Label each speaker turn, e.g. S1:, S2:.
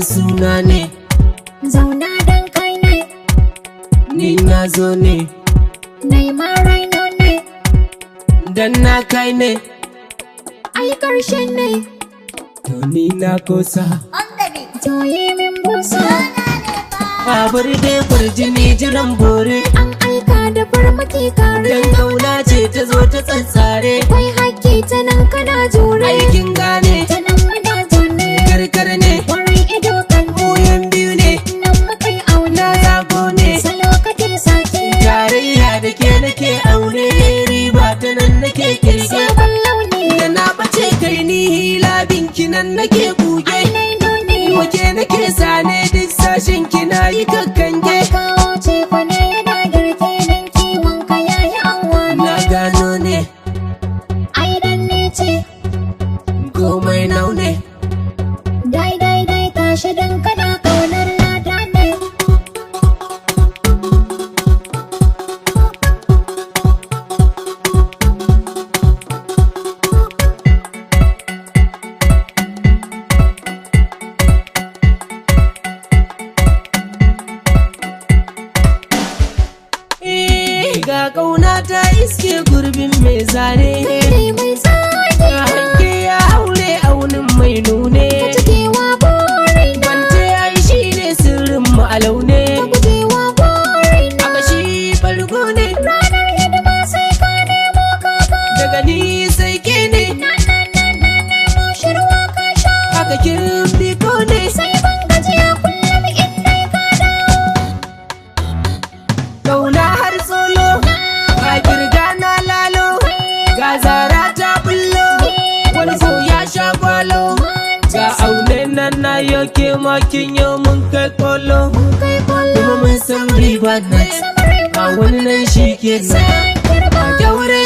S1: suna ne.
S2: Zauna dan kai ne.
S1: Ni na zo ne.
S2: Naima raino ne.
S1: Dan na kai ne.
S2: Ai karshe ne.
S1: To ni na kosa.
S2: To yi min busa.
S1: Babur dai kurjini jiran bore.
S2: An aika da farmaki kare.
S1: Dan kauna ce ta zo ta tsatsare.
S2: Kwai hakki ta nan kana jure.
S1: Aikin gane.
S2: Ta nan muna zaune.
S1: Karkar ne.
S2: Kwarai ido kan.
S1: Muyan biyu ne.
S2: Nan muka yi aune.
S1: Na zago ne.
S2: Salo kake sake.
S1: Tarayya da ke nake aure. Riba ta nan nake kirge.
S2: Sabon launi.
S1: Da na bace kai ni hila binki nan nake kuge.
S2: Ai nai nuni.
S1: Wake nake sane duk sashen ki na yi kakkange.
S2: Kawo ce kwane yana girke nan kiwon ka yayi anwani.
S1: Na gano ne.
S2: Ai dan ne ce.
S1: Komai naune.
S2: Dai dai dai tashi dan kana kaunar lada ne.
S1: Eh, ga kauna ta iske gurbin mai zane.
S2: Kai ne mai tsaki.
S1: Ga hange ya haure aunin mai nune.
S2: Ka cikewa burina.
S1: Kwance ai shi ne sirrin mu a laune.
S2: Ka gujewa burina.
S1: Aka shi farko ne.
S2: Ranar hidima sai ka nemo kaka.
S1: Daga ni sai ke ne.
S2: Na na na na nemo shirwa ka sha.
S1: Aka kin biko ne.
S2: Sai ban gajiya kullum in dai ka dawo.
S1: Kauna har tsolo. Ga kirga na lalo. Ga zara ta bullo. Wani ko ya sha kwalo. Ga aune nan na yoke makin yau mun kai kolo.
S2: Kai kwallo.
S1: Kuma mun san riba na.
S2: Samari
S1: Ga wani nan shi ke nan.
S2: San kirba.
S1: Kyaure